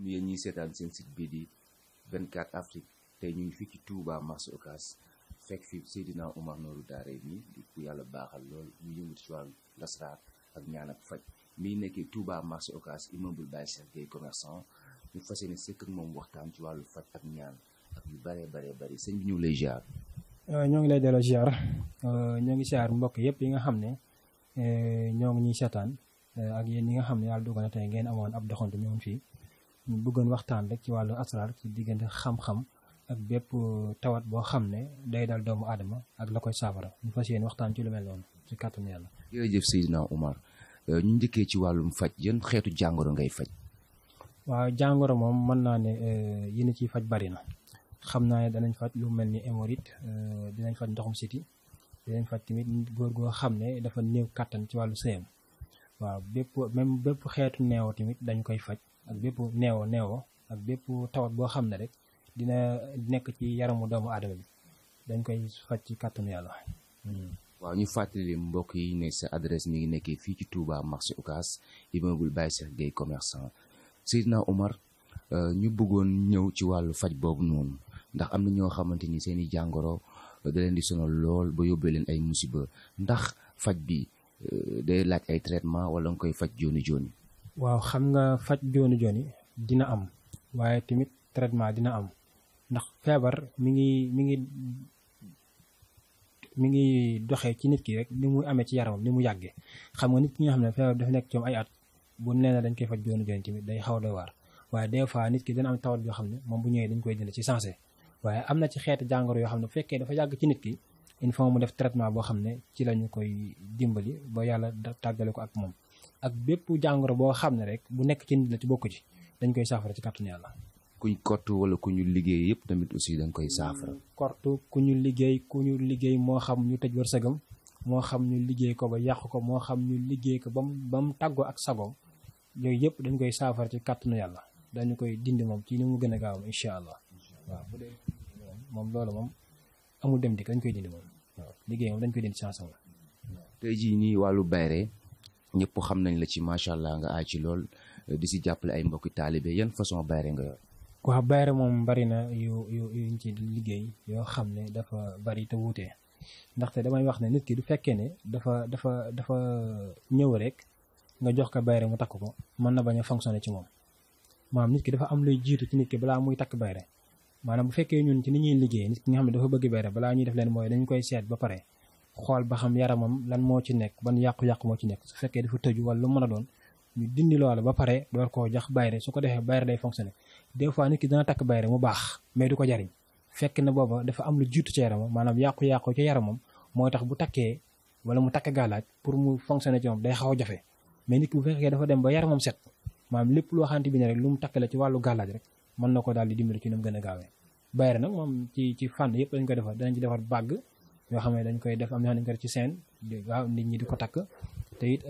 yéen ñiy seetaan seen site bii di 24 Afrique tey ñu ngi fii ci Touba marché Ocass fekk fi Seydina Omar Nourou Darayni di ku yàlla baaxal lool ñu yëngu ci wàllu lasraar ak ñaan ak faj mi nekkee Touba marché Ocass immeuble Baye Cheikh Gueye commerçant ñu fas yéene sëkk ak moom waxtaan ci wàllu faj ak ñaan ak yu bare sëñ bi ñu lay ziar. ñoo ngi lay delloo ziar ñoo ngi ziar mbokk yëpp yi nga xam ne ñoo ngi ñuy seetaan ak yéen ñi nga xam ne yàlla dogal na tey ngeen amoon ab doxantu ñëwoon fii ñu bëggoon waxtaan rek ci wàllu asraar ci diggante xam-xam ak bépp tawat boo xam ne day dal doomu aadama ak la koy saafara ñu fas yéene waxtaan ci lu mel noonu ci kàttanu yàlla. jërëjëf Seydina Omar ñu njëkkee ci wàllum faj yan xeetu jàngoro ngay faj. waaw jàngoro moom mën naa ne yi ni ciy faj bari na xam naa ne danañ faj lu mel ni hémorroïde dinañ faj ndoxum siti dinañ faj tamit góor goo xam ne dafa néew kàttan ci wàllu sëyam waaw bépp xeetu neewo tamit dañ koy faj ak bépp neewo ak bépp tawat boo xam ne rek dina nekk ci yaramu doomu aadama bi dañ koy faj ci kàttanu yàlla. waaw ñu fàttali mbokk yi ne sa adresse mi ngi nekkee fii ci Touba marché Ocass immeuble Baye Cheikh Gueye commerçant Seydina Omar ñu bëggoon ñëw ci wàllu faj boobu noonu ndax am na ñoo xamante ni seen i jàngoro da leen di sonal lool ba yóbbee leen ay musiba ndax faj bi day laaj ay traitement wala nga koy faj jooni jooni. waaw xam nga faj jooni jooni dina am waaye tamit traitement dina am ndax feebar mi ngi doxee ci nit ki rek ni muy amee ci yaramam ni mu yàggee xam nga nit ki nga xam ne feebar dafa nekk ci ay at bu nee na dañ koy faj jooni jooni tamit day xaw a doy waar waaye des fois nit ki dana am tawat yoo xam ne moom bu ñëwee dañ koy dindi ci sensé waaye am na ci xeeti jàngoro yoo xam ne bu fekkee dafa yàgg ci nit ki il faut mu def traitement boo xam ne ci la ñu koy dimbali ba yàlla tàggale ko ak moom ak bépp jàngoro boo xam ne rek bu nekk ci nit la ci bokku ci dañ koy saafara ci kàttanu yàlla. kuñ kott wala ku ñu liggéey yëpp tamit aussi dañ koy saafara. kort ku ñu liggéey moo xam ñu tëj wërsëgam moo xam ñu liggéey ko ba yàq ko moo xam ñu liggéey ko ba mu tàggoo ak sagoom yooyu yëpp dañ koy saafara ci kàttanu yàlla dañu koy dindi moom ci ni mu gën a gaaw incha allah waaw bu dee moom loolu moom amul dem di dañ koy dindi moom waaw liggéey moom dañ koy dindi chance la. tey jii nii wàllu bayre ñëpp xam nañ la ci macha allah nga aay ci lool di si jàppale ay mbokki taalibe yan façon bayre nga yor. waaw bayre moom bari na yuñ ci liggéey yoo xam ne dafa bari te wuute ndaxte damay wax ne nit ki du fekkee ne dafa ñëw rek nga jox ko bayre mu takk ko mën na bañ a fonctionner ci moom maanaam nit ki dafa am luy jiitu ci nit ki balaa muy takk bayre maanaam bu fekkee ñun ci ni ñuy liggéey nit ki nga xam ne dafa bëgg bayre balaa ñuy def leen mooy dañ koy seet ba pare xool ba xam yaramam lan moo ci nekk ban yàqu-yàqu moo ci nekk su fekkee dafa tëju wala lu mën a doon ñu dindi loola ba pare door koo jox bayre su ko defee bayre day fonctionner des fois nit ki dana takk bayre mu baax mais du ko jariñ fekk na booba dafa am lu jiitu ci yaramam maanaam yàqu-yàqu ci yaramam mooy tax bu takkee wala mu takk gàllaaj pour mu fonctionner ci moom day xaw a jafe mais nit ki bu fekkee dafa dem ba yaramam set maanaam lépp loo xamante bi ne rek lu mu takkale ci wàllu gàllaaj rek mën na ko daal di dimbali ci nu mu gën a gaawee bayre nag moom ci fànn yëpp dañ koy defar danañ ci defar bàgg yoo xam ne dañ koy def am na xam ne dañ koy def ci seen waaw nit ñi di ko takk te it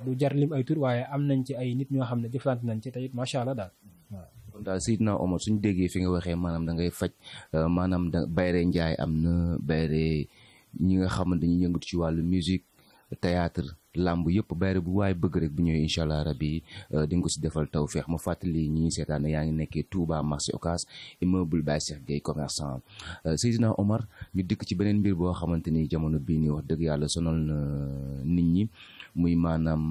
du jar lim ay tur waaye am nañ ci ay nit ñoo xam ne jëflante nañ ci te it macha allah daal waaw. kon daal Seydina Omar suñu déggee fi nga waxee maanaam da ngay faj maanaam da bayre njaay am na bayre ñi nga xam ne dañuy yëngatu ci wàllu musique théâtre làmb yëpp bayre bu waaye bëgg rek bu ñëwee incha allah rabi di nga ko si defal tawfeex ma fàttali ñi seetaan yaa ngi nekkee Touba marché Ocass immeuble Baye Cheikh Gueye commerçant Seydina Omar ñu dikk ci beneen mbir boo xamante ni jamono bii nii wax dëgg yàlla sonal na nit ñi muy maanaam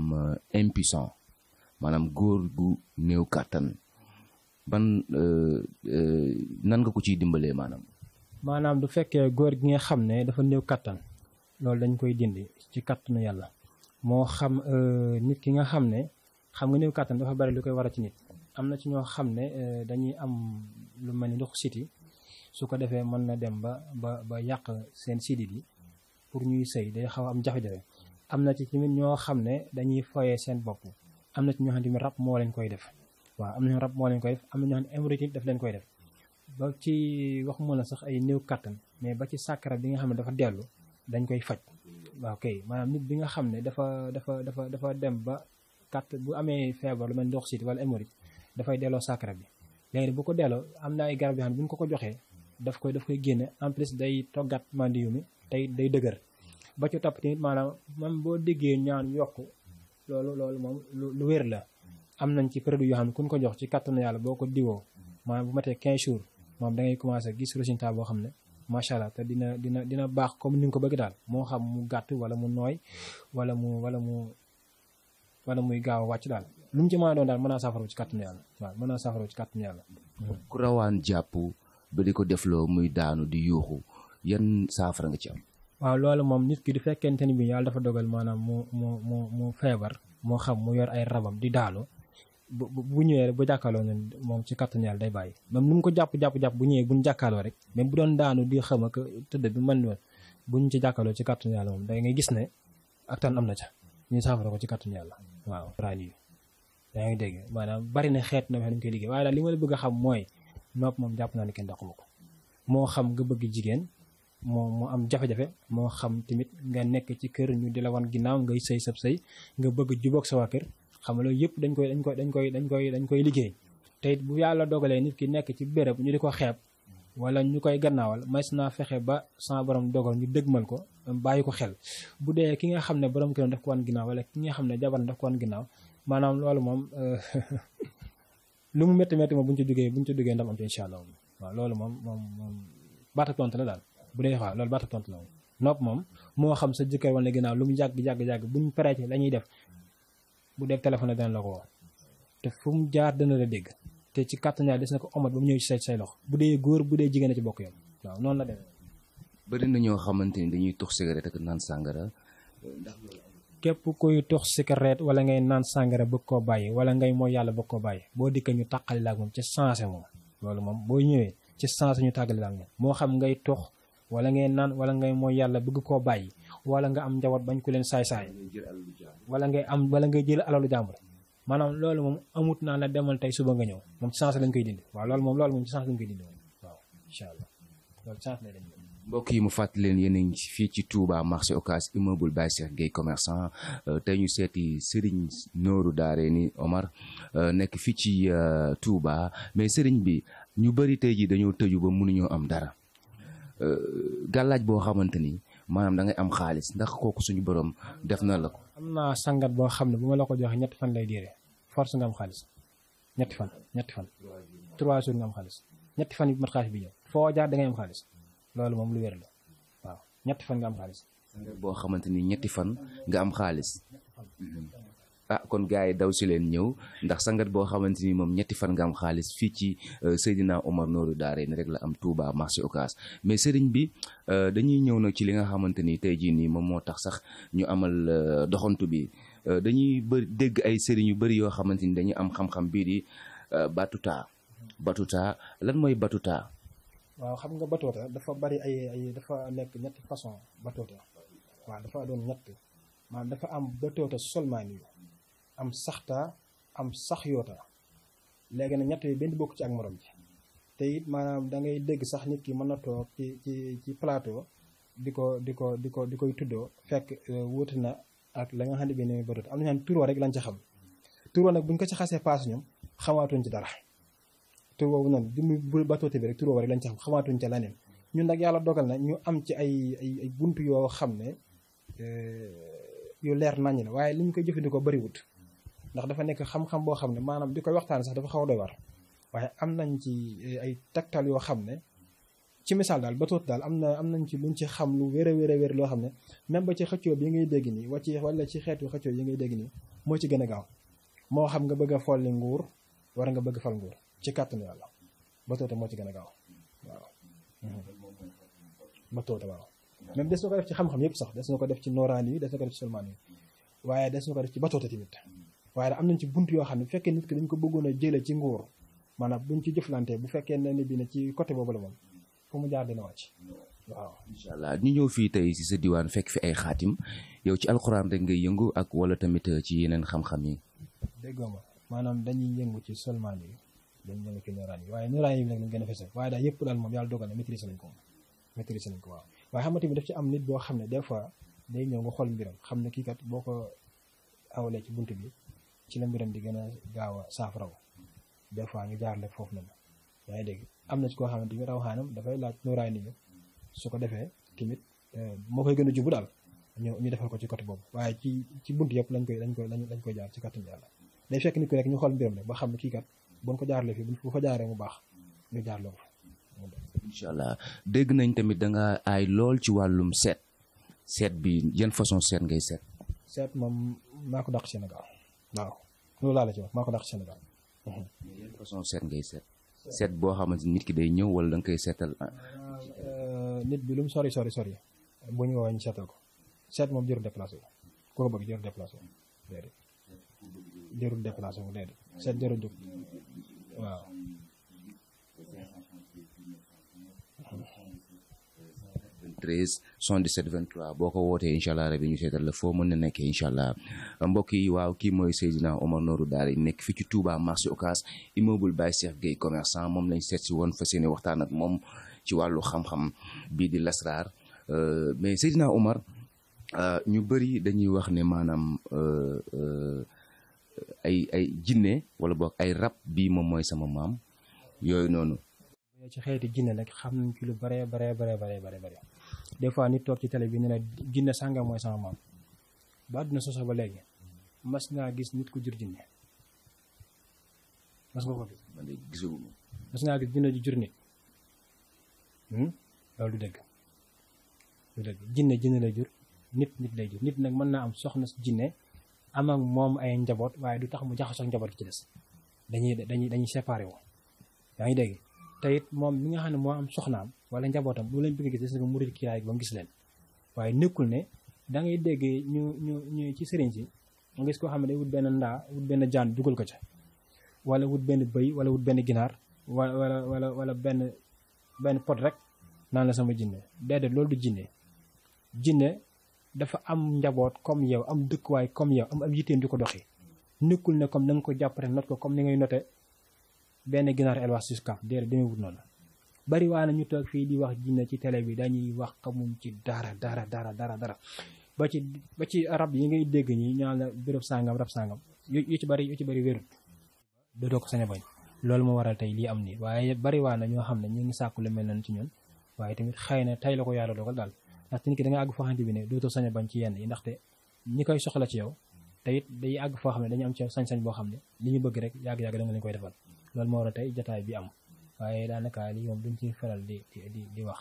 impuissant maanaam góor gu néew kàttan ban nan nga ko ciy dimbalee maanaam. du fekkee góor gi nga xam ne dafa néew kàttan loolu dañ koy dindi ci kàttanu yàlla moo xam nit ki nga xam ne xam nga néew kàttan dafa bari lu koy war a ci nit am na ci ñoo xam ne dañuy am lu mel ni ndox siti su ko defee mën na dem ba yàq seen sidit yi pour ñuy sëy day xaw am jafe-jafe am na ci tamit ñoo xam ne dañuy foyee seen bopp am na ci ñoo xam ne tamit rab moo leen koy def waaw am na ñoo rab moo leen koy def am na ñoo xam ne hémorroïde daf leen koy def ba ci waxuma la sax ay néew kàttan mais ba ci sàkkara bi nga xam ne dafa dellu dañ koy faj waaw kay maanaam nit bi nga xam ne dafa dem ba kàtt bu amee feebar lu mel ndox siti wala hémorroïde dafay delloo sàkkara bi léegi bu ko delloo am na ay garab yoo xam ne bu ñu ko joxee daf koy génne en plus day toggaat mandiyu mi tey day dëgër ba ci topp tamit maanaam man boo déggee ñaan yokk loolu moom lu wér la am nañ ci produit yoo xam ne kun ko jox ci kàttanu yàlla boo ko diwoo maanaam bu matee 15 jours moom da ngay commencé gis résultat boo xam ne macha allah te dina baax comme ni nga ko bëgg daal moo xam mu gàtt wala mu nooy wala muy gaaw a wàcc daal lu mu ci mën a doon daal mën naa saafara ci kàttanu yàlla waaw mën naa saafara ci kàttanu yàlla. ku rawaan jàpp ba di ko defloo muy daanu di yuuxu yan saafara nga ci am. waaw loolu moom nit ki du fekkente ni bi yàlla dafa dogal maanaam mu feebar moo xam mu yor ay rabam di daanu bu ñëwee rek bu jàkkaarloo ne moom ci kàttanu yàlla day bàyyi même lu mu ko jàpp bu ñëwee buñ jàkkaarloo rek même bu doon daanu di xam ak tëdd bi mën woon buñ ci jàkkaarloo ci kàttanu yàlla moom da ngay gis ne ak tan am na ca ñu saafara ko ci kàttanu yàlla waaw rajo yaa ngi dégg maanaam bari na xeet na dañ koy liggéey waaye daal li ma la bëgg a xam mooy nopp moom jàpp naa ne kenn daquma ko moo xam nga bëgg jigéen moo am jafe-jafe moo xam tamit nga nekk ci kër ñu di la wan ginnaaw ngay sëy sab sëy nga bëgg jubóog sa waa kër xam nga loolu yëpp dañ koy liggéey te it bu yàlla dogalee nit ki nekk ci béréb ñu di ko xeeb wala ñu koy gannaawal mas naa fexe ba sama borom dogal ñu dëgmal ko bàyyi ko xel bu dee ki nga xam ne borom këram daf ko wan ginnaaw wala ki nga xam ne jabaram daf ko wan ginnaaw maanaam loolu moom lu mu métti moom bu ñu ci duggee ndam am ci incha allah waaw loolu moom baata tontu la daal bu dee waaw loolu baata tontu la moom nopp moom moo xam sa jëkkër wala ginnaaw lu mu yàgg buñ paree ci la ñuy def bu dee téléphone dana la ko woo te fu mu jaar dana la dégg te ci kàttan des na ko omat ba mu ñëw ci say loxo bu dee góor bu dee jigéen a ci bokk yoon waaw noonu la demee. bëri na ñoo xamante ni dañuy tux cigarette ak naan sàngara ndax képp kuy tux cigarette wala ngay naan sàngara bëgg koo bàyyi wala ngay mooy yàlla bëgg koo bàyyi boo dikkee ñu tàqali la ak moom ci sensé moom loolu moom boo ñëwee ci sensé ñu tàggali la ak moom moo xam ngay tux wala ngay naan wala ngay mooy yàlla bëgg koo bàyyi wala nga am njaboot bañ ko leen saay-saay wala ngay jël alalu jàmbur maanaam loolu moom amut naa la demal tey suba nga ñëw moom ci sens lañ koy dindi waaw loolu moom ci sens lañ koy dindi moom waaw incha allah loolu ci sens lay dañ mbokk yi mu fàttali leen yéen a ngi fii ci Touba marché Ocass immeuble Baye Cheikh Gueye commerçant tey ñu seeti Serigne Nourou Darayni Omar nekk fii ci Touba mais Serigne bi ñu bëri tey ji dañoo tëju ba mënuñoo am dara gàllaaj boo xamante ni maanaam da ngay am xaalis ndax kooku suñu borom def na la ko. am naa sangat boo xam ne bu ma la ko joxee 3 fan lay diire force nga am xaalis 3 fan 3 jours nga am xaalis 3 fan yi mat xaalis bi ñëw foo jaar da ngay am xaalis loolu moom lu wér la waaw 3 fan nga am xaalis. sangat boo xamante ni 3 fan nga am xaalis. ah kon gars yi daw si leen ñëw ndax sangat boo xamante ni moom 3 fan nga am xaalis fii ci Seydina Omar Nourou Darayni rek la am Touba marché Ocass mais sëriñ bi dañuy ñëw nag ci li nga xamante ni tey jii nii moom moo tax sax ñu amal doxantu bi dañuy dégg ay sëriñ yu bëri yoo xamante ni dañuy am xam-xam bii di batuta lan mooy batuta. waaw xam nga batoota dafa bari ay dafa nekk 3 façon batoota waaw dafa doon 3 maanaam dafa am batoota solmaani yu am saxta am sax yoota léegi nag 3 yi benn bokk ci ak morom ji te it maanaam da ngay dégg sax nit ki mën na toog ci plateau di koy tuddoo fekk wuute na ak la nga xam ne bi ne batoota am na ñaan turoo rek lañ ca xam turoo nag buñ ko ci xasee paas ñoom xamaatuñ ci dara tur boobu noonu bu batoota bi rek tur boobu rek lañ ci xam xamaatuñ ca leneen ñun nag yàlla dogal na ñu am ci ay buntu yoo xam ne yu leer naññ la waaye li ñu koy jëfandikoo bariwut ndax dafa nekk xam-xam boo xam ne maanaam di koy waxtaan sax dafa xaw a doy war waaye am nañ ci ay taktal yoo xam ne ci misaal daal batoota daal am nañ ci luñ ci xam lu wér a wér loo xam ne même ba ci xëccoo bi ngay dégg nii wala ci xeetu xëccoo yi ngay dégg nii moo ci gën a gaaw moo xam nga bëgg a folli nguur war nga bëgg fal nguur ci kàttanu yàlla batoota moo ci gën a gaaw waaw batoota waaw même des na ko def ci xam-xam yëpp sax des na ko def ci nooraan yi des na ko def ci solmaan yi waaye des na ko def ci batoota tamit waaye da am nañ ci bunt yoo xam ne bu fekkee nit ki dañ ko bëggoon a jële ci nguur maanaam buñ ci jëflante bu fekkee ne bi ne ci côté boobu la moom fu mu jaar dina wàcc waaw incha allah ñu ñëw fii tey si sa diwaan fekk fi ay xaatim yow ci alxuraan rek ngay yëngu ak wala tamit ci yeneen xam-xam yi déggoo ma maanaam dañuy yëngu ci solmaan yi dañu yëngu ci nooraan yi waaye nooraan yi nag lañ gën a fese waaye daal yëpp daal moom yàlla dogal na maîtriser nañ ko waaw waaye xam nga tamit daf ci am nit boo xam ne des fois day ñëw nga xool mbiram xam ne kii kat boo ko awalee ci bunt bi ci la mbiram di gën a gaaw a saafaraw des fois ñu jaarale foofu noonu yaa ngi dégg am na ci koo xamante ni rawaxaanam dafay laaj nooraay ni ñu su ko defee tamit moo koy gën a jubu daal ñu defal ko ci côté boobu waaye ci bunt yëpp lañ koy jaar ci kàttan yàlla day fekk nit ki rek ñu xool mbiram rek ba xam ne kii kat buñ ko jaarlee fii bu fa jaaree mu baax ñu jaarloo ko. incha allah dégg nañ tamit da nga aay lool ci wàllum seet bi yan façon seet ngay seet. seet moom maa ko dàq Sénégal waaw loolu laa la ci wax maa ko dàq Sénégal. yan façon seet ngay seet. seet boo xamante ni nit ki day ñëw wala da nga koy seetal. nit bi lu mu sori bu ñu woowee ñu seetal ko seet moom jërul déplacé wu ku ko bëgg jërul déplacé wu déedéet jërul déplacé wu déedéet seet jërul jóg waaw. 13 77 23 boo ko wootee incha allah rabi ñu seetal la foo mën na nekkee incha allah mbokk yi waaw kii mooy Seydina Omar Nourou Daara nekk fii ci Touba marché Ocass immeuble Baye Cheikh Gueye commerçant moom lañ seet si woon fas yéene waxtaan ak moom ci wàllu xam-xam bii di lasraar mais Seydina Omar ñu bëri dañuy wax ne maanaam ay jinne wala boog ay rab bii moom mooy sama maam yooyu noonu. ci xeeti jinne nag xam nañ ci lu bare des fois nit toog ci télé bi ne la jinne sàngam mooy sama maam ba àdduna soso ba léegi mas ngaa gis nit ku jur jinne mas nga ko gis. man de gisaguma. mas ngaa gis jinne ju jur nit loolu du dëgg jinne lay jur nit lay jur nit nag mën naa am soxna jinne am ak moom ay njaboot waaye du tax mu jaxasoo njaboot gi ci des dañuy séparé wu yaa ngi dégg. te it moom mi nga xam ne moo am soxnaam wala njabootam bu leen bëgg gis des na ko murid kiiraay ba mu gis leen waaye nekkul ne da ngay dégg ñu ci sëriñ si nga gis koo xam ne day wut benn ndaa wut benn jaan dugal ko ca wala wut benn bëy wala wut benn ginaar wala benn pot rek naan la sama jinne déedéet loolu du jinne dafa am njaboot comme yow am dëkkuwaay comme yow am yitteem di ko doxi nekkul ne comme da nga ko jàppate not ko comme ni ngay note benn ginaar elwas si kaaf déedéet demee wut noonu bari waa na ñu toog fii di wax jinne ci télé bi dañuy wax xamuñ ci dara ba ci rab yi ngay dégg ñi ñaan la béréb sàngam rab sàngam yu ci bari wérut dootoo ko sañ a bañ loolu moo waral tey lii am nii waaye bari waa na ñoo xam ne ñu ngi sàkku lu mel noonu ci ñun waaye tamit xëy na tey la ko yàlla dogal daal ndaxte nit ki da nga àgg foo xamante bi ne dootoo sañ a bañ ci yenn yi ndaxte ñi koy soxla ci yow te it day àgg foo xam ne dañu am ci yow sañ-sañ boo xam ne li ñu bëgg rek yàgg-yàgg da nga leen koy defal loolu moo waral tey jataay bi am waaye daanaka lii moom duñ ci faral di wax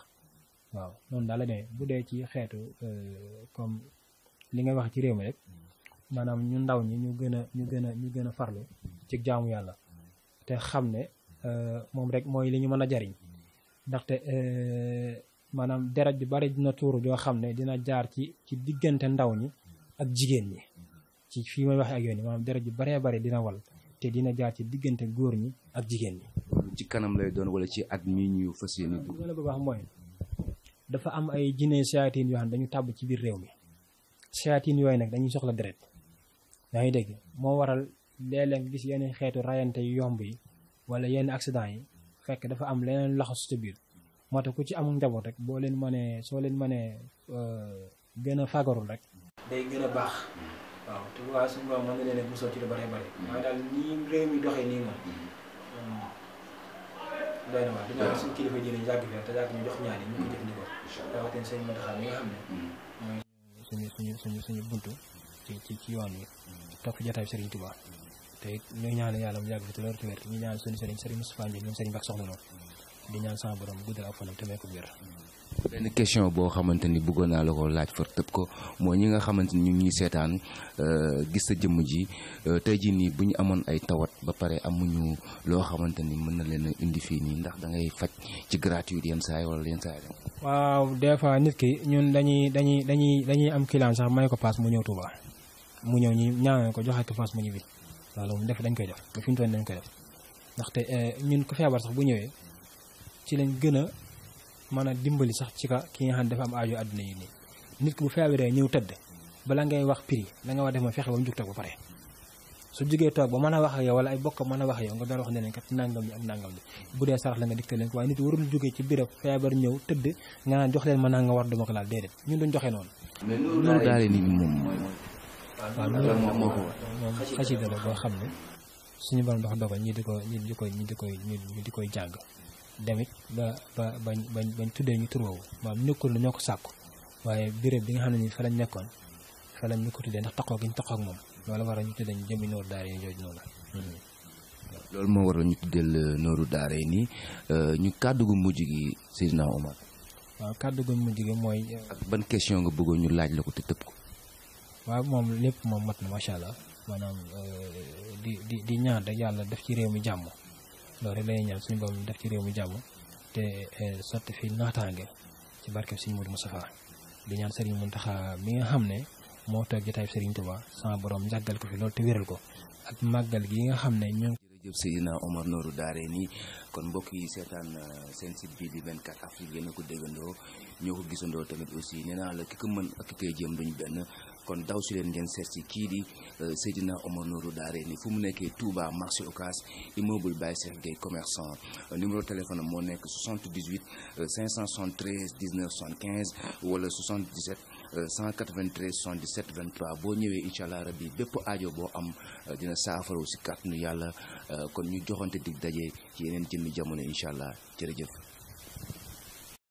waaw noonu daal la demee bu dee ci xeetu comme li ngay wax ci réew mi rek maanaam ñu ndaw ñi ñu gën a farlu ci jaamu yàlla te xam ne moom rek mooy li ñu mën a jariñ ndaxte maanaam deret bi bari dina tuuru joo xam ne dina jaar ci diggante ndaw ñi ak jigéen ñi ci fii may waxee ak yoon yi maanaam deret bi baree bari dina wal te dina jaar ci diggante góor ñi ak jigéen ñi. ci kanam lay doon wala ci at mi ñu fas yéene dugg. li ma la bëgg wax mooy dafa am ay jinne sayaatiin yoo xam ne dañu tàbb ci biir réew mi sayaatiin yooyu nag dañuy soxla deret yaa ngi dégg moo waral léeg-léeg gis yenn xeetu rayante yu yomb yi wala yenn accident yi fekk dafa am leneen laxasu ci biir moo tax ku ci amul njaboot rek soo leen mënee gën a fagarul rek. day gën a baax. waaw te bu baax suñu borom mën na leen a busoo ci lu bëree bëri. waaye daal nii réew mi doxee nii moom. doy na waar dina wax suñu kilifa diine yàgg fi te yàgg ñu jox ñaari ñu ko jëfandikoo. rawatina sëñ Mataxa mi nga xam ne. mooy suñu buntu ci yoon wi. topp jotaay Serigne Touba. te it ñu ñaan yàlla mu yàgg fi te loolu te wér ñu ñaan suñu Serigne Moustapha Ndiaye ñoom Serigne Mbacke soxna noonu. di ñaan sama borom guddal ak fanam te may ko wér. benn question boo xamante ni bëggoon naa la ko laaj far tëb ko mooy ñi nga xamante ni ñu ngi seetaan gis sa jëmm ji tey jii nii bu ñu amoon ay tawat ba pare amuñu loo xamante ni mën na leen a indi fii nii ndax da ngay faj ci gratuit yenn saa yi wala yenn saa yi. waaw des fois nit ki ñun dañuy am client sax may ko paas mu ñëw Touba mu ñëw ñu ñaanal ko joxe ko paas mu ñibbi loolu moom dañ koy def ba fi mu toll dañ koy def ndaxte ñun ko feebar sax bu ñëwee ci lañ gën a mën a dimbali sax ci ki nga xam ne dafa am aajo àdduna yi nii nit ki bu feebaree ñëw tëdd bala ngay wax prix la nga war def ma fexe ba mu jug toog ba pare su jugee toog ba mën a wax ak yow wala ay bokk mën a wax ak yow nga doon wax ne leen kat nangam li ak nangam li bu dee sarax la nga diktal leen ko waaye nit warul jógee ci béréb feebar ñëw tëdd nga naan jox leen ma naa nga war duma ko laal déedéet ñun duñ joxee noonu. mais loolu daal nit ñi moom. waaw loolu moom xasida la boo xam ne suñu borom dafa dogal ñi di koy jàng demit bañ tuddee ñu tur woowu maanaam nekkul ñoo ko sàkku waaye béréb bi nga xam ne ni fa lañ nekkoon fa lañ ñu ko tuddee ndax taxoo gi ñu taxoo ak moom loolu waral ñu tuddee jëmmi Nooru Daarayni jooju noonu. loolu moo waral ñu tuddeel Nooru Daarayni ñu kàddu gu mujj gi Seydina Omar. waaw kàddu gu mujj gi mooy. ak ban question nga bëggoon ñu laaj la ko te tëb ko. waaw moom lépp moom mat na macha allah maanaam di ñaan rek yàlla def ci réew mi jàmm loolu rek lay ñaan suñu borom def ci réew mi jàmm te sotti fi naataange ci barkeb Sëriñ Modou Moustapha di ñaan Serigne Mountakha mi nga xam ne moo toog jotaay Serigne Touba sama borom jàggal ko fi loolu te wéral ko ak màggal gi nga xam ne ñoo. jërëjëf Seydina Omar Nooru Daarayni kon mbokk yi seetaan seen site bii di 24 Afrique yéen a ko déggandoo ñoo ko gisandoo tamit aussi nee naa la ki ko mën ak ki koy jéem duñu benn kon daw si leen ngeen seet si kii di Seydina Omar Nooru Daarayni fu mu nekkee Touba marché Ocass immeuble Baye Cheikh Gueye commerçant numéro téléphone moo nekk 78 573 19 75 wala 77 193 77 23 boo ñëwee incha allah rabbi bépp aajo boo am dina saafaraw si kàttanu yàlla kon ñu joxante dig daje ci yeneen jëmmi jamono incha allah jërëjëf.